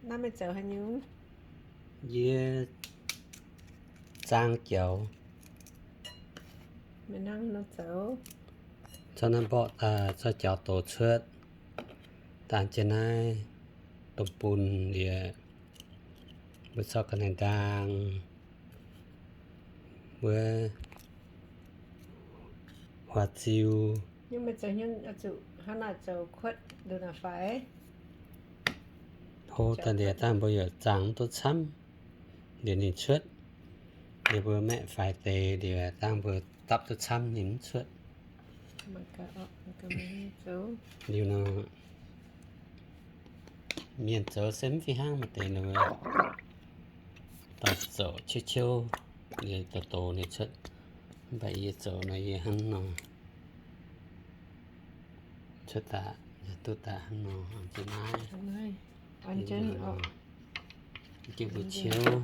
Naaiv meih zoux haaix nyungc? Yie zaang jaux. Meih hnangv nor zoux. Zorqv naaiv mborqv daaih, zorqv jaux doz cuotv. Daan jienv naaiv domh bun liuz, mbuo zorqv ga'naaiv ndaang, wuov huaax ziu. Hnangv naaic zoux kuotv nduqc naaic fai? Hlo daaih liuz dangh mbuo yaac zaang mv duqv camv, liuz ninh cuotv. Liuz mbuo maeqv faix deix liuz dangh mbuo dapv duqv camv ninh mv cuotv. Liuz nor, mienh zoux se mv fih hnangv, maaih deix nor, daaih zoux ciouv ciouv, liuz doz doz ninh cuotv. Mv baac yie zoux nor yie hnangv nor, cuotv daaih, duqv daaih hnangv nor, jienv mbuo ciouv.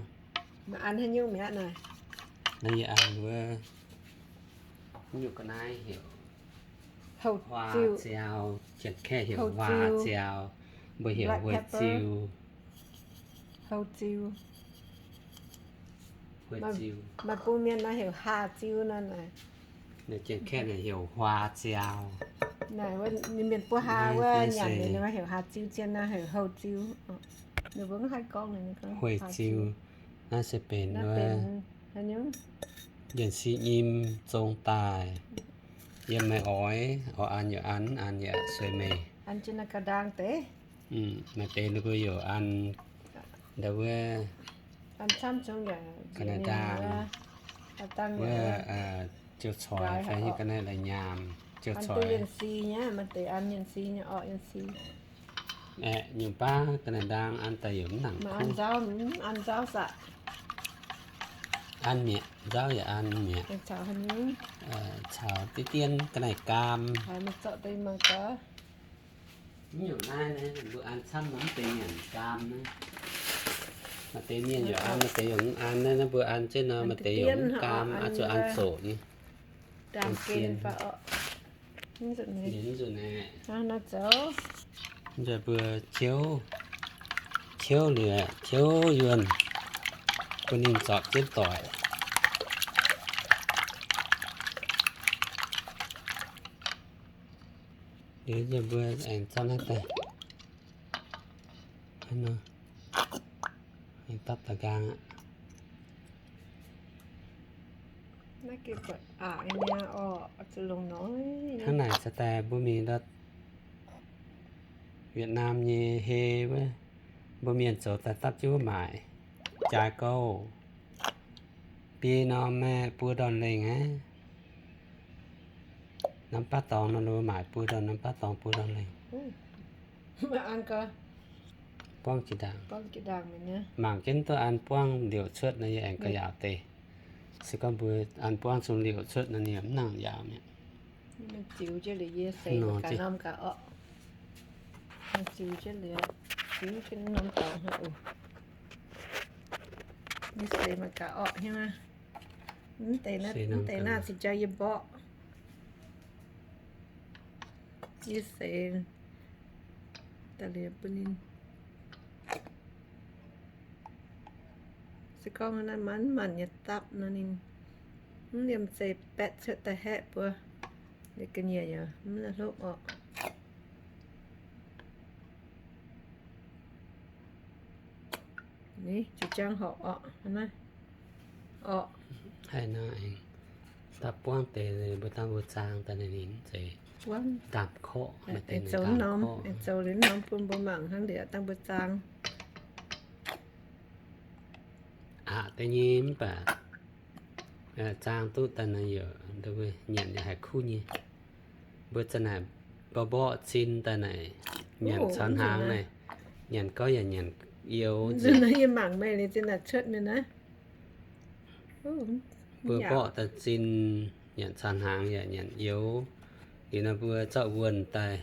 Naaiv yie an wuov, nyungc ga'naaiv heuc huaa ziau, Janx-Kaeqv heuc huaa ziau, mbuo heuc huei ziu. Houh ziu. Maaih bung mienh naaiv heuc haa ziu naaiv. Janx-Kaeqv naaic heuc huaa ziau. Naaiv mienh buov haa wuov nyanc ninh heuc haa ziu, zien naaiv heuc houh ziu. Ninh mbuo mv haih gorngv, huei ziu. Naaiv se benx wuov, yienh si nyim zong daaih, yiem meih oix, oix an yaac an, an yaac sueih meih. An jienv naaiv ga'ndaang deix. Maaih deix ninh mbuo yaac an ndau wuov, an camv zong yaac ga'naaiv ndaang, wuov jiu coix fai nyei ga'naaiv lai nyaam, jiu coix. Yienh si nyei, maaih deix an yienh si nyei, orqv yienh si. Aeqv, nyungc baav ga'naaiv ndaang an daaih yaac mv nangc kuv. An nzauv, an nzauv saah? An mi'aqv, nzauv yaac an mi'aqv. Caux diqv dien ga'naaiv gaam. Mv nyungc naaiv naaiv mbuo an camv nor mv deix nyanc gaam naaiv. Maaih deix mienh yaac an, maaih deix yaac mv an naaiv, naaiv mbuo an jienv nor maaih deix yaac mv gaam, oix zuqc an zoqc nyei. Nzunc naaiv, nzunc naaiv mbuo ciouv, ciouv liuz, ciouv yuonh, bun ninh zorpc jienv doic. Liuz mbuo aengx zorqv naaiv daaih, aengx dapv daaih nqaang aqv. Hnangv naaic cingx daaih mbuo mingh ndau Việt Nam nyei hei wuov, mbuo mienh zoux daaih dapv jienv wuov maaic, jaaix gouv, biei norm aeqv, buo ndorn lengh aqv. Norm baav dorngx nor, maaic buo ndorn, norm baav dorngx buo ndorn lengh. Buangv jiex ndaangc. Mangc jienv duqv an buangv liouc cuotv nor, yie aengx ga'yaauc deix. Se gorngv mbuo an buangv zungv liouc cuotv nor, ninh mv nangc yaauc mi'aqv. Ziux jienv liuz yie seix gaax norm gaax orqc. Ziux jienv liuz, ziux jienv norm dorngx hnangv oc. Yie seix mangc gaax orqc hnangv naaiv. Mv deix naaiv, mv deix naaiv se jauv yie mborqv. Yie seix daaih liuz bun ninh. Se gorngv naaiv manc manc nyei dapv nor, ninh mv liemh zeih baetv cuotv daaih haeqv mbuo. Liuz ga'nyiec yaac mv hlopv orqc. Ni, jiu jangv horpc orqc, naaiv orqc. Haih nor aengx dapv buangv deix, mbuo dangh mbuo zaang daaih ninh mv zeiz ndaamv-korqv, maaih deix zoux norm, zoux liuz norm bun mbuo mangc hnangv liuz dangh mbuo zaang. Aqc deix nyei mv baac zaang duqv daaih nor yaac nyanc yaac haih kuv nyei. Mbuo za'naaic mborqv mborqv zin daaih naaic, nyanc caux hnaangx naaic, nyanc gorx yaac nyanc youx. Yie mangc meih liuz zinh naaic cuotv mingh naaiv. Mbuo mborqv daaih zin, nyanc caux hnaangx yaac nyanc youx. Liuz nor mbuo zorqv wuonh daaih,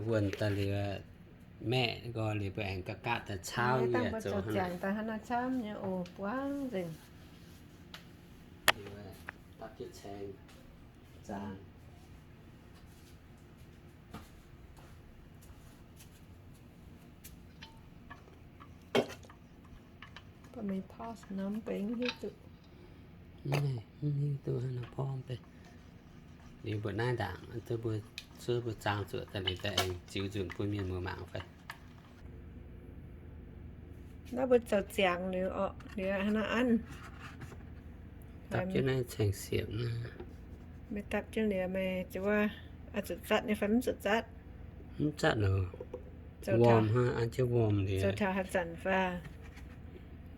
wuonh daaih liuz maeqv nqoi liuz mbuo aengx ga'gaqv daaih caauv yie zoux hnangv naaiv. Daaih hnangv naaiv camv nyei oc, buangv nzengc. Dapv jienv caeng zaang. Baac meih pause nor mv benx hiuv duqv. Mv hiuv duqv hnangv nor pause mv benx. Liuz mbuo naaiv ndaangc, mbuo zuov mbuo zaang zuoqc daaih liuz, daaih aengx ziux nzunc bun mienh muoz mangc fai. Naaiv mbuo zoux ziangx liuz orqc, liuz hnangv naaiv anv. Dapv jienv naaiv ceng siepv naaiv. Meih dapv jienv liuz meih zuqc wuov, zuqc zatv nyei fai mv zuqc zatv? Mv zatv loh. Warm hnangv, an jienv warm liuz. Zoux taux haaix zanc fai?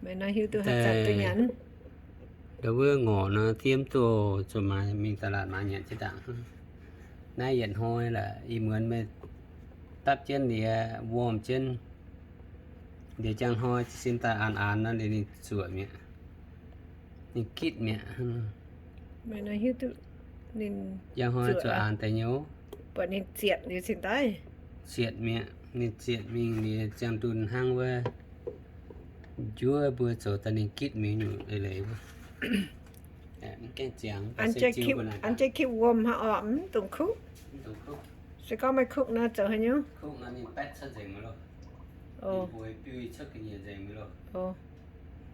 Meih nor hiuv duqv haaix zanc duqv nyanc? Ndau wuov ngorc nor diev mv duqv, zuqc maaih mingh da'laatc maaiz nyanc jienv ndaangc. Naaiv yietc hnoi laaix ih muonz meih dapv jienv liuz, warm jienv. Liuz jangx hnoi sin daaih aanx aanx nor liuz ninh zuoqc mi'aqv. Ninh gitv mi'aqv. Jangx hnoi zuoqc aanx deix nyei. Buatc ninh zietc liuz cingx daaih. Zietc mi'aqv. Ninh zietc mingh liuz ziangh ndunh hnangv wuov njuov mbuo zoux daaih ninh gitv mingh nyungc leiz-leiz wuov. An jienv kipv wuom hnangv orqc, mv dungx kukv. Se gorngv meih kukv nor zoux haaix nyungc?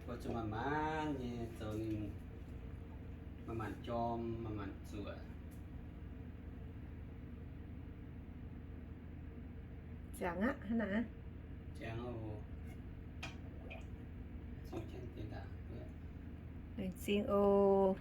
Mbuo zuqc manc-manc nyei zoux ninh manc-manc jorm, manc-manc zuoqc. Ziangx aqv, hnangv naaiv. Laengz zingh oc.